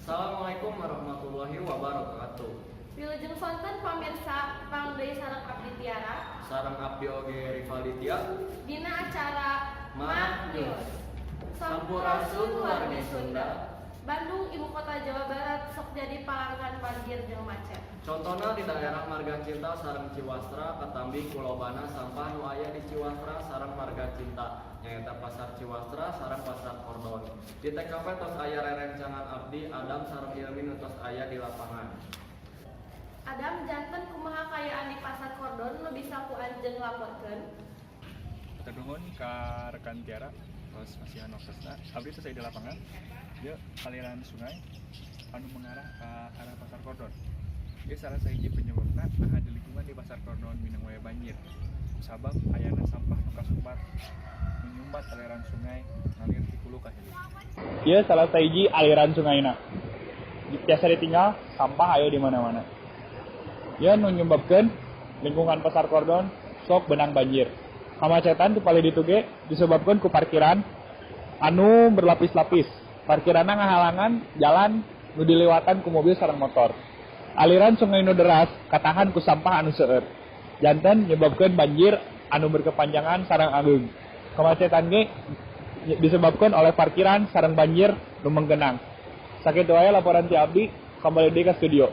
Assalamualaikum warahmatullahi wabarakatuh. Wilujeng sonten, pamirsa, tepang deui sareng abdi Tiara. Sareng abdi oge, Rivaldi Tia. Dina acara Mak Mak News. News. Sampurasun, wargi Sunda. Bandung, ibu kota Jawa Barat, sok jadi palanggan banjir jeung macet. Contohna di daerah Marga Cinta sareng Ciwastra, katambi ku lobana sampah nu aya di Ciwastra sareng Marga Cinta, nyaeta Pasar Ciwastra sareng Pasar Kordon. Di TKP tos aya rerencangan abdi, Adam sareng Hilmi, nu tos aya di lapangan. Adam, janten kumaha kaayaan di Pasar Kordon nu bisa ku anjeun laporkeun? Hatur nuhun ka rekan Tiara tos masihan waktosna. Abdi tos aya di lapangan. Ieu aliran sungai anu mengarah ke arah Pasar Kordon. Ieu salah sahiji penyebabna naha di lingkungan di Pasar Kordon mindeng wae banjir. Sabab ayana sampah nu kasumbat, nu nyumbat aliran sungai ngalir ti hulu ka hilir. Ieu salah sahiji aliran sungaina. Biasa ditinggal sampah aya di mana-mana. Ieu nu nyebabkeun lingkungan Pasar Kordon sok beunang banjir. Kamacetan di palih ditu ge disebabkeun ku parkiran anu berlapis-lapis. Parkiranna ngahalangan jalan nu diliwatan ku mobil sareng motor. Aliran sungai nu deras katahan ku sampah anu seueur. Janten nyebabkeun banjir anu berkepanjangan sareng ageung. Kemacetan ge disebabkan oleh parkiran sareng banjir nu menggenang. Sakitu wae laporan ti abdi, kembali deui ka studio.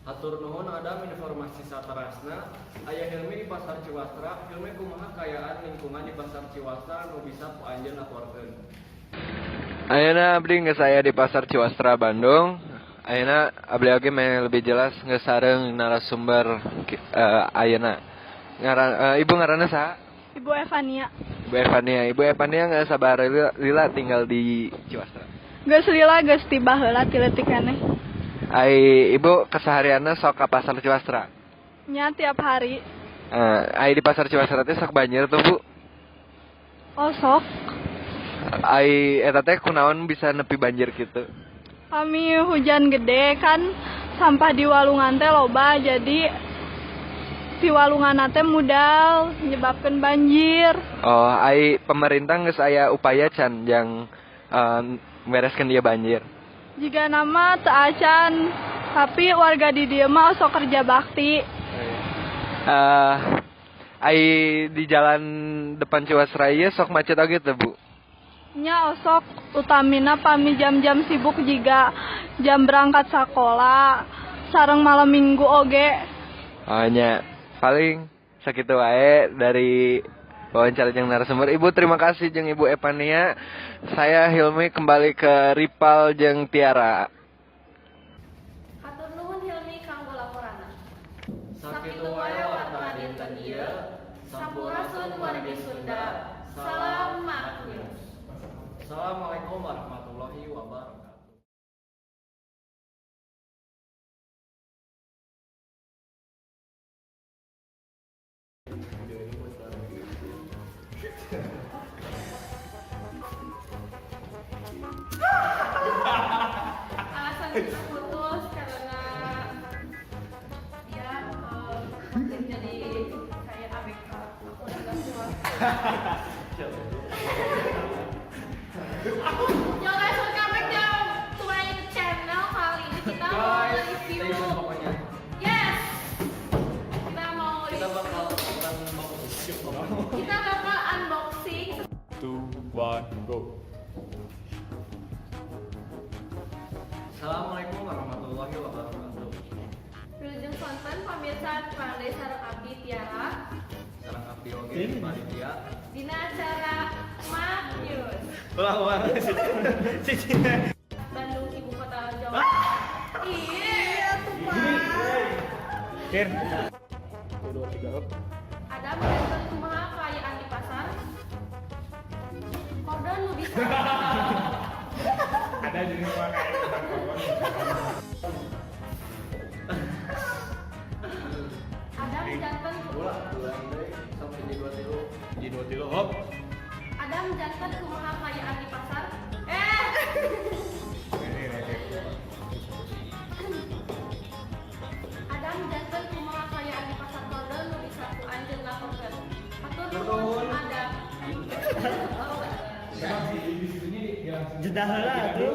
Hatur nuhun, Adam, informasi saterasna. Aya Hilmi di Pasar Ciwastra. Hilmi, kumaha kaayaan lingkungan di Pasar Ciwastra nu bisa ku anjeun laporkeun? Ayeuna abdi geus aya di Pasar Ciwastra, Bandung. Ayeuna abdi oge meh lebih jelas geus sareng narasumber ayeuna. Ngaran Ibu ngaranna saha? Ibu Evania. Ibu Evania. Ibu Evania geus sabaraha lila tinggal di Ciwastra? Geus lila, geus ti baheula, ti leutik keneh. Ai Ibu keseharianna sok ka Pasar Ciwastra? Nya, tiap hari. Ai di Pasar Ciwastra teh sok banjir tuh, Bu? Oh, sok. Ai eta teh kunaon bisa nepi banjir gitu? Kami hujan gede kan sampah di walungan teh loba, jadi di walungan teh mudal menyebabkan banjir. Oh, ai pemerintah geus aya upaya can yang bereskeun dia banjir? Jigana mah teu acan, tapi warga di dieu mah osok kerja bakti. Ai di jalan depan Ciwastra ieu sok macet oge teu, Bu? Nya, osok, utamina pami jam-jam sibuk jiga jam berangkat sekolah sareng malam minggu oge. Oh nya, paling sakitu wae dari wawancara jeung narasumber. Ibu, terima kasih jeung Ibu Evania. Saya Hilmi kembali ke Ripal jeung Tiara. Hatur nuhun, Hilmi, kanggo laporanna. Sakitu wae warta dinten ieu. Sampurasun, wargi Sunda. Salam Mak News. Assalamualaikum warahmatullahi wabarakatuh. Alasan kita putus karena dia jadi kayak ABK. Aku udah gak kuat. Yo guys, welcome back to my YouTube channel. Kali ini kita mau Guys, review. Stay tune pokoknya. Yes. Kita mau Kita review. Bakal unboxing. Kita bakal unboxing. 2, 1, go. Assalamualaikum warahmatullahi wabarakatuh. Wilujeng sonten, pamirsa, tepang deui sareng abdi, Tiara. Sareng abdi oge, Rivaldi Tia. Dina acara Mak News. Ulang, ulang. Bandung, ibu kota Jawa Barat. Iya, tuh Pak. Kir. 1, 2, 3, up. Ada menonton kumaha kaayaan di Pasar Kordon nu bisa Ada jadi semua kayak Pasar Kordon. Adam janten Ulang, ulang deui. Sok hiji dua tilu. Hiji, dua, tilu, hop. Adam, janten kumaha kaayaan di pasar eh Ini, ini. Adam, janten kumaha kaayaan di Pasar Kordon nu bisa ku anjeun laporkeun? Hatur Nuhun. nuhun, Adam. Oh, Jeda heula atuh.